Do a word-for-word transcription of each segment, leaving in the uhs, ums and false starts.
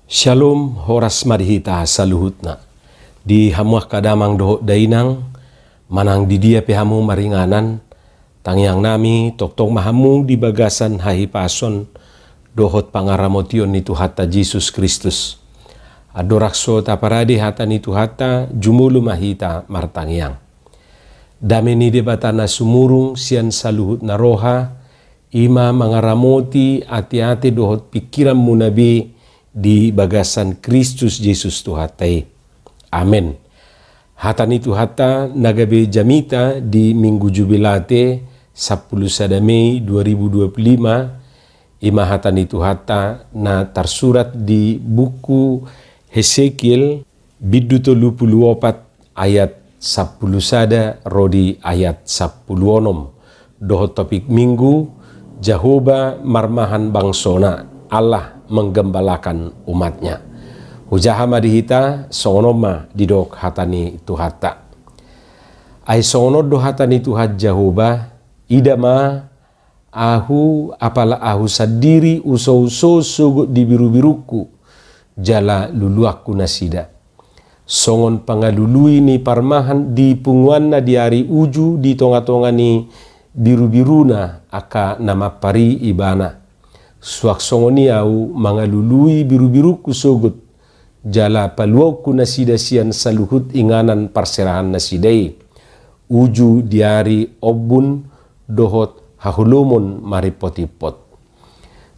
Syalom, horas ma di hita saluhutna. Di hamu angka damang dohot dainang, manang di dia pe hamu maringanan, tangiang nami, tongtong ma hamu di bagasan hahipason dohot pangaramotion ni Tuhanta Jesus Kristus. Andorang so taparade hata ni Tuhanta, jumolo ma hita martangiang. Dame ni Debata na sumurung sian saluhutna roha, i ma mangaramoti ateate dohot pingkiranmuna be di bagasan Kristus Jesus Tuhanta i. Amen. Hata ni Tuhanta na gabe jamita di Minggu Jubilate, sampulu sada Mei dua ribu dua puluh lima, i ma hata ni Tuhanta na tarsurat di buku Hesekiel, bindu tolu pulu opat, ayat sampulu sada ro di ayat sampulu onom, dohot topik Minggu, Jahowa marmahan bangsona, Allah menggembalakan umat-Nya. Hujaha ma di hita, songon on ma didok hata ni Tuhanta. Ai songon on do hata ni Tuhan Jahowa, ida ma, Ahu, apala Ahu sandiri usouso sogot di birubirungku, jala luluanku nasida. Songon pangalului ni parmahan di punguanna di ari uju di tongatonga ni birubiruna angka na mampari ibana. Suang songon i Ahu mangalului birubirungku sogot, jala paluaonku nasida sian saluhut inganan parserahan nasida i, uju di ari ombun dohot haholomon maripotimpot.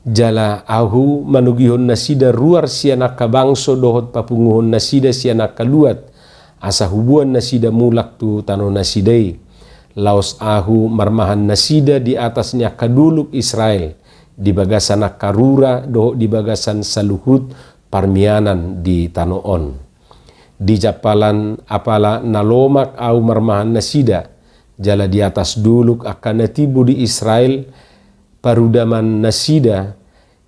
Jala Ahu manogihon nasida ruar sian angka bangso dohot papunguhon nasida sian angka luat, asa huboan nasida mulak tu tano nasida i. Laos Ahu marmahan nasida di atas ni angka dolok Israel, di bagasan angka rura dohot di bagasan saluhut parmianan di tano on. Di jampalan apala na lomak Ahu marmahan nasida, jala di atas dolok angka na timbo di Israel parudaman nasida,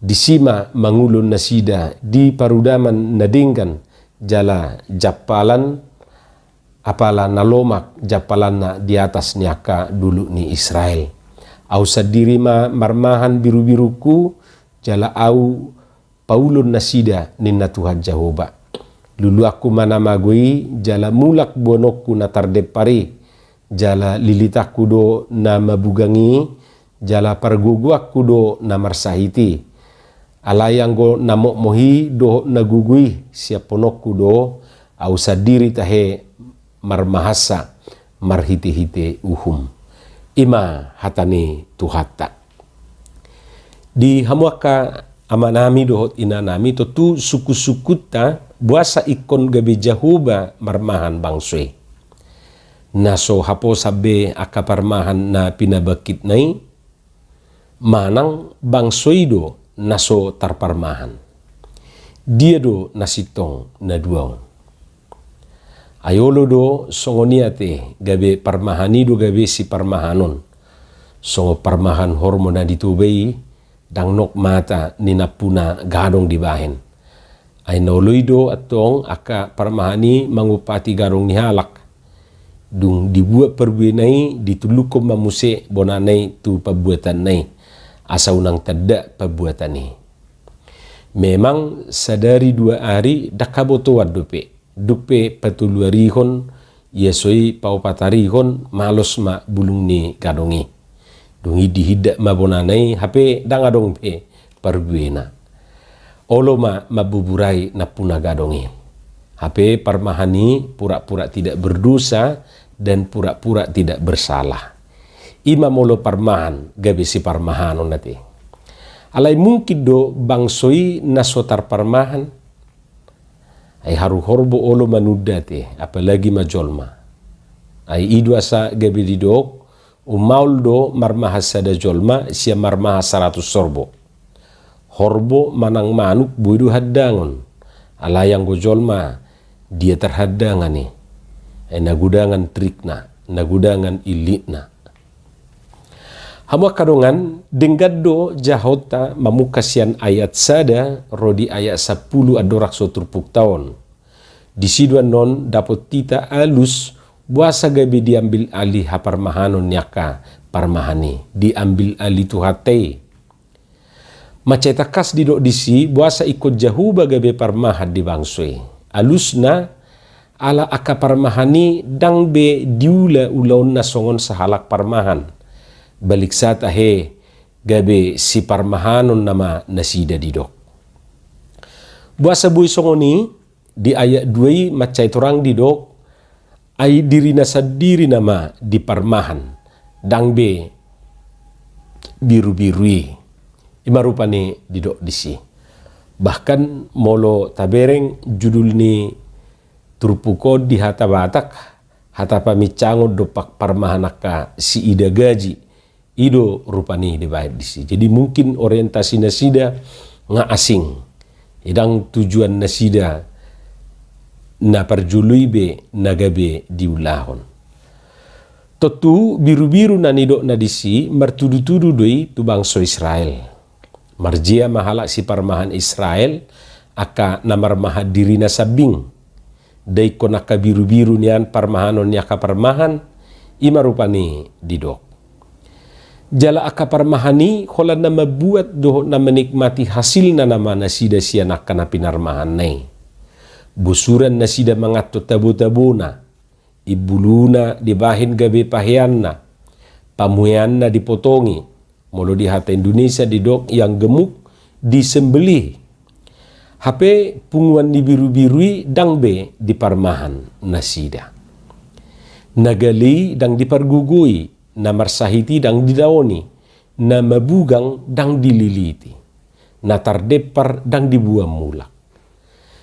disi ma mangulon nasida di parudaman na denggan, jala jampalan apala na lomak jampalanna di atas ni angka dolok ni Israel. Ahu sandiri ma marmahan birubirungku, jala Ahu paulon nasida, ninna Tuhan Jahowa. Luluanku ma na mago i, jala mulak boanonku na tardempar i, jala lilitanku do na mabugang i, jala pargogoanku do na marsahit i. Alai anggo na mokmok i dohot na gogo i siampononku do, Ahu sandiri tahe marmahansa marhitehite uhum. I ma hata ni Tuhanta. Di hamu angka amanami dohot inanami, tontu sungkunsungkunta boasa ingkon gabe Jahowa marmahan bangso i. Na so haposan be angka parmahan na pinabangkitna i, manang bangso i do na so tarparmahan? Dia do na sintong na dua on? Ai olo do songon i ate, gabe parmahan i do gabe siparmahanon. Songon parmahan horbo na di Toba i, ndang nok mata ni nampuna gadong dibahen. Ai na olo i do antong angka parmahan i mangumpati gadong ni halak. Dung dibuat parbuena i, ditullukkon ma muse bonana i tu pambuatanna i, asa unang tanda pambuatan i. Memang sadari dua ari ndang habotoan dope, dung pe patoluarihon, ia so i paopatarihon, malos ma bulung ni gadong i. Dung i dihindat ma bonana i, hape ndang adong be parbuena. Olo ma mambuburai nampuna gadong i. Hape parmahan i pura-pura tidak berdosa dan pura-pura tidak bersalah. I ma molo parmahan gabe siparmahanon ate. Alai mungkin do bangso i na so tarparmahan. Ai haru horbo olo manunda ate, apalagi ma jolma. Ai i do asa gabe didok, ummaol do marmahan sada jolma sian marmahan saratus horbo. Horbo manang manuk boi do handangon. Alai anggo jolma, dia tarhandangan i? Ai na godangan trikna, na godangan illitna. Hamu angka dongan, denggan do jahonta mamungka sian ayat sada ro di ayat sampulu andorang so turpukta on. Disi do annon dapot hita alus boasa gabe diambil alih haparmahanon ni angka parmahan i, diambil alih Tuhanta i. Mansai tangkas didok disi, boasa ingkon Jahowa gabe parmahan di bangso i. Alusna, ala angka parmahan i ndang be diula ulaonna songon sahalak parmahan. Baliksa tahe gabe siparmahanon nama nasida didok. Boasa boi songon i, di ayat dua i mansai torang didok, ai dirina sandiri nama diparmahan, ndang be birubiru i. I ma rupani didok disi. Bahkan molo tabereng judul ni turpuk on di hata Batak, hata paminsangon dompak parmahan angka siida gaji, i do rupani dibahen disi. Jadi mungkin orientasi nasida nga asing. Ndang tujuan nasida na parjolo i be na gabe diulahon. Tontu birubiru na nidokna disi martudutudu do i tu bangso Israel. Marjea ma halak siparmahan Israel, angka na marmahan dirina sambing. Nda ingkon angka birubiru nian parmahanon ni angka parmahan, i ma rupani didok. Jala angka parmahan i holan na mambuat dohot na menikmati hasilna nama nasida sian angka na pinarmahanna i. Bosuran nasida manganhon tabotabona, imbuluna dibahen gabe paheanna, pamuheanna dipotongi, molo di hata Indonesia didok yang gemuk disembelih. Hape punguan ni birubiru i ndang be diparmahan nasida. Na gale i ndang dipargogoi, na marsahit i ndang didaoni, na mabugang ndang dililiti, na tardempar ndang diboan mulak.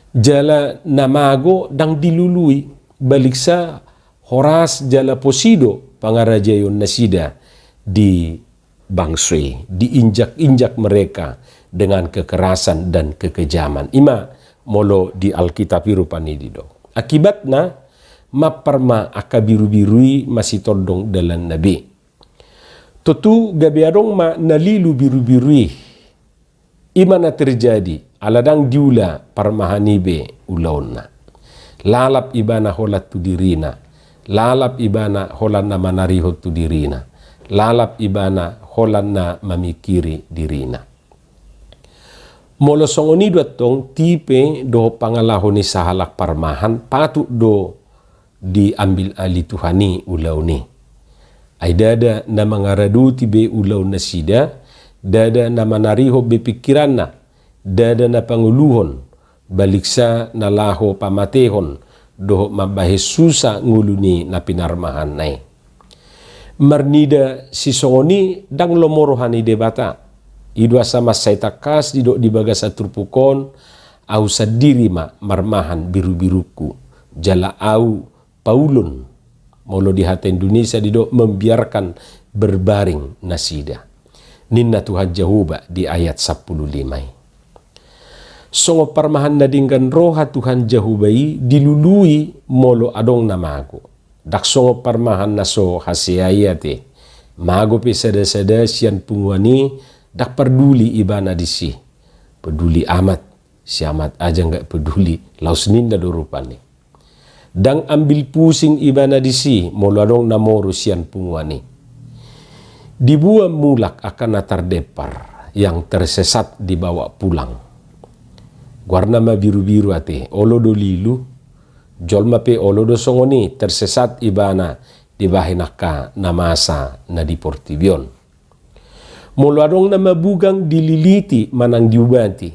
Jala na mago ndang dilului, baliksa horas jala posi do pangarajaion nasida di bangso i, diinjak-injak mereka dengan kekerasan dan kekejaman. I ma molo di Alkitab i rupani didok. Akibatna, mampar ma angka birubiru i masitondong dalanna be. Tontu gabe adong ma na lilu birubiru i. I ma na terjadi, ala ndang diula parmahan i be ulaonna. Lalap ibana holan tu dirina. Lalap ibana holan na manarihon tu dirina. Lalap ibana holan na mamingkiri dirina. Molo songon i do antong tipe dohot pangalaho ni sahalak parmahan patut do diambil alih Tuhan i ulaon i. Ai ndada na mangaradoti be ulaon nasida, ndada na manarihon be pingkiranna, ndada na pangoluhon, baliksa na laho pamatehon, dohot mambahen susa ngolu ni na pinarmahanna i. Marnida sisongon i ndang lomo roha ni Debata. I do asa mansai tangkas didok di bagasan turpuk on, au sandiri ma marmahan birubirungku, jala au paulon, molo di hata Indonesia didok membiarkan berbaring nasida. Ninna Tuhan Jahowa di ayat sampulu lima i. Songon parmahan na denggan roha Tuhan Jahowa i dilului molo adong na mago. Ndang songon parmahan na so hasea i ate. Mago pe sada-sada sian punguan i, ndang parduli ibana disi. Peduli amat, si amat aja nggak peduli, laos ninna do rupani. Ndang ambil pusing ibana disi molo adong na moru sian punguan i. Diboan mulak angka na tardempar, yang tersesat dibawa pulang. Goarna ma birubiru ate, olo do lilu, jolma pe olo do songon i, tersesat ibana dibahen angka na masa na di portibi on. Molo adong na mabugang dililiti manang diubati.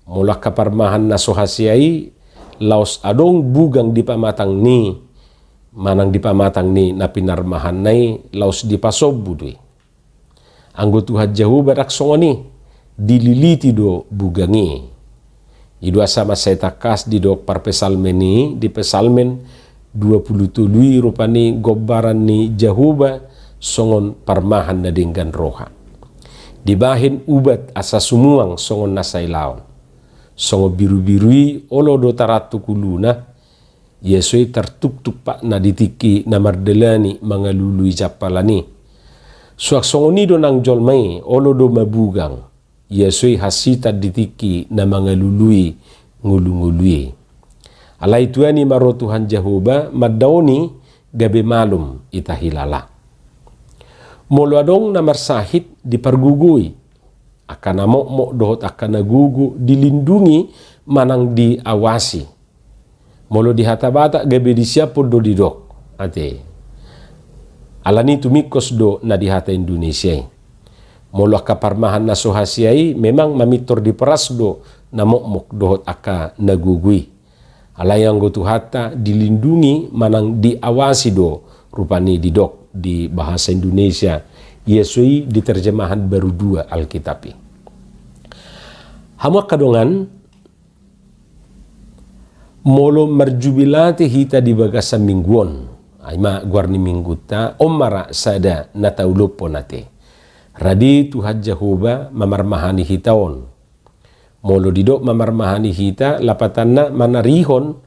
Molo angka parmahan na so hasea i, laos adong bugang di pamatang ni, manang di pamatang ni na pinarmahanna i, laos dipasombu do i. Anggo Tuhan Jahowa ndang songon i, dililiti do bugang i. I do asa mansai tangkas didok parpsalmen i, di Psalmen dua pulu tolu i rupani gombaran ni Jahowa songon parmahan na denggan roha. Dibahen ubat asa sumuang songon na sailaon. Songon birubiru i olo do tarantuk uluna, ia so i tartuktuk patna di tingki na mardalani mangalului jampalan i. Suang songon i do nang jolma i, olo do mabugang, ia so i hansitan di tingki na mangalului ngolungolu i. Alai tu an i ma ro Tuhan Jahowa mandaoni gabe malum ita hilala. Molo adong na marsahit dipargogoi, angka na mokmok dohot angka na gogo dilindungi manang diawasi. Molo di hata Batak gabe disiaphon do didok, ate. Alani tumingkos do na di hata Indonesia i. Molo angka parmahan na so hasea i memang mamintor diperas do na mokmok dohot angka na gogo i. Alai anggo Tuhanta dilindungi manang diawasi do rupani didok di bahasa Indonesia, ia so i di terjemahan baru dua Alkitab i. Hamu angka dongan, molo marjubilate hita di bagasan minggu on, ai ma goar ni minggunta, on ma ra sada na taulahon ate. Rade Tuhan Jahowa mamarmahani hita on. Molo didok mamarmahani hita, lapatanna manarihon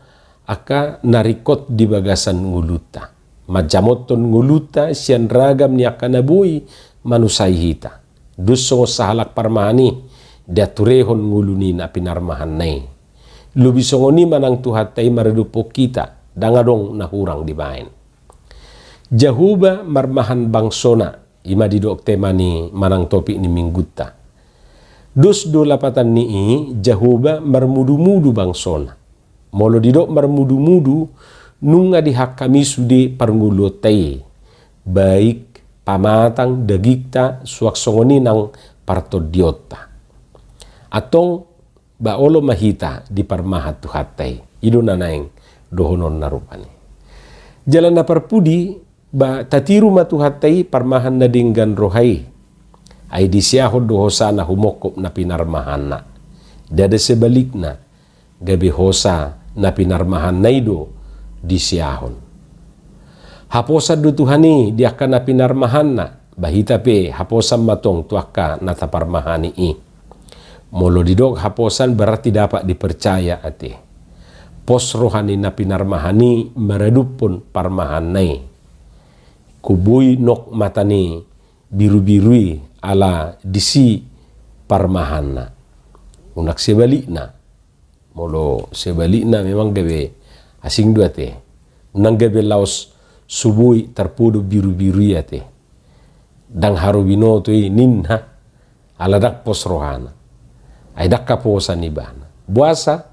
angka na ringkot di bagasan ngolunta. Manjamothon ngolunta sian ragam ni angka na boi manusai hita. Dos songon sahalak parmahan i, dianturehon ngolu ni na pinarmahanna i. Lobi songon i manang Tuhanta i maradophon hita, ndang adong na hurang dibaen. Jahowa marmahan bangsona, i ma didok tema ni manang topik ni minggunta. Dos do lapatan ni i, Jahowa marmudumudu bangsona. Molo didok marmudumudu, nunga dihangkami sude parngoluonta i, baik pamatang dagingta suang songon i nang partondionta. Antong ba olo ma hita diparmahan Tuhanta i. I do na naeng dohononna rupani. Jala na parpudi, ba tatiru ma Tuhanta i parmahan na denggan roha i. Ai diseahon do hosana humongkop na pinarmahanna. Ndada sebalikna, gabe hosa na pinarmahanna i do diseahon. Haposan do Tuhan i di angka na pinarmahanna, ba hita pe haposan ma tong tu angka na taparmahani i. Molo didok haposan berarti dapat dipercaya ate. Pos roha ni na pinarmahan i maradophon parmahanna i. Boi nok mata ni birubiru i ala disi parmahanna. Unang sebalikna. Molo sebalikna memang gabe asing do ate. Unang gabe laos so boi tarpodo birubiru i ate. Ndang haru binoto i ninna. Ala ndang pos rohana. Ai ndang haposan ibana. Boasa?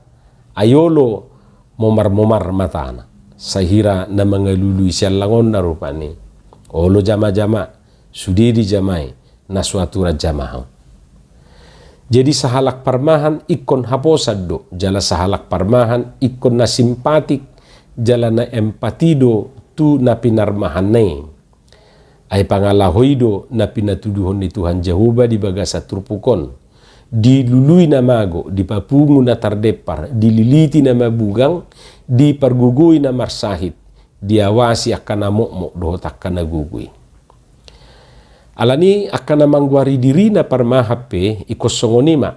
Ai olo momar-momar matana. Sahira na mangalului siallangonna rupani. Olo jama-jama, sude dijamai na so aturan jamaha on. Jadi sahalak parmahan ingkon haposan do, jala sahalak parmahan ingkon na simpatik, jala na empati do tu na pinarmahanna i. Ai pangalaho i do na pinatuduhon ni Tuhan Jahowa di bagasan turpuk on. Dilului na mago, dipapungu na tardempar, dililiti na mabugang, dipargogoi na marsahit, diawasi angka na mokmok dohot angka na gogo i. Alani angka na manggoari dirina parmahan pe ingkon songon i ma.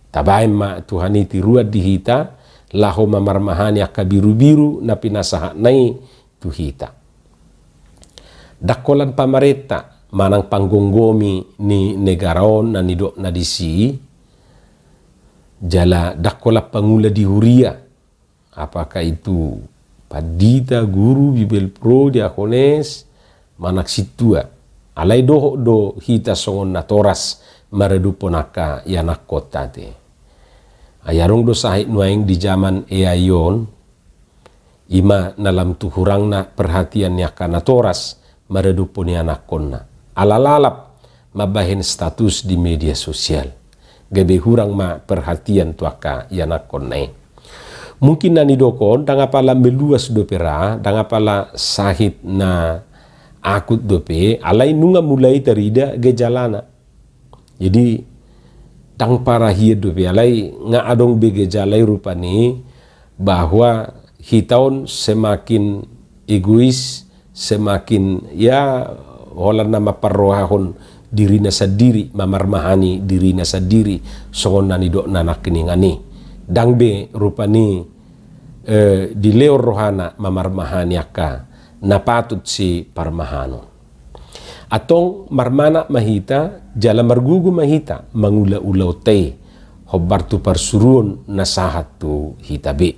Tabaen ma Tuhan i tiruan di hita, laho mamarmahani angka birubiru na pinasahatna i tu hita. Ndang holan pamarenta manang panggomgomi ni negara on na nidokna disi, jala ndang holan pangula di huria, apakah itu pandita, guru, bibelvrouw, diakones, manang sintua. Alai dohot do hita songon natoras maradophon angka ianakkonta ate. Ai adong do sahit nuaeng di jaman A I on, i ma na lam tu hurangna perhatian ni angka natoras maradophon ianakkonna. Ala lalap mambahen status di media sosial. Gabe hurang ma perhatian tu angka ianakkonna i. Mungkin na nidok on, ndang apala meluas dope ra, ndang apala sahit na akut dope, alai nunga mulai tarida gejalana. Jadi, ndang parhian dope, alai nga adong be gejala i rupani, bahwa hita on semakin egois, semakin, ya, holan na mamparrohahon dirina sandiri, mamarmahani dirina sandiri, songon na nidokna nangkiningan i. Ndang be rupani, eh, dilehon rohana mamarmahani angka na patut siparmahanon. Antong marmanat ma hita, jala margogo ma hita mangula ulaonta i, hombar tu parsuruon na sahat tu hita be.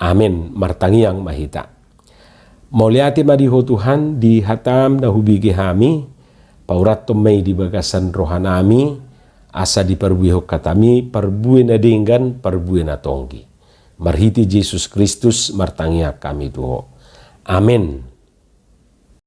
Amen. Martangiang ma hita. Mauliate ma di Ho Tuhan, di hataM na hubege hami, paurathon ma i di bagasan rohanami, asa diparbuehon hataMi parbue na denggan, parbue na tonggi. Marhite Jesus Kristus martangiang hami tu Ho. Amen.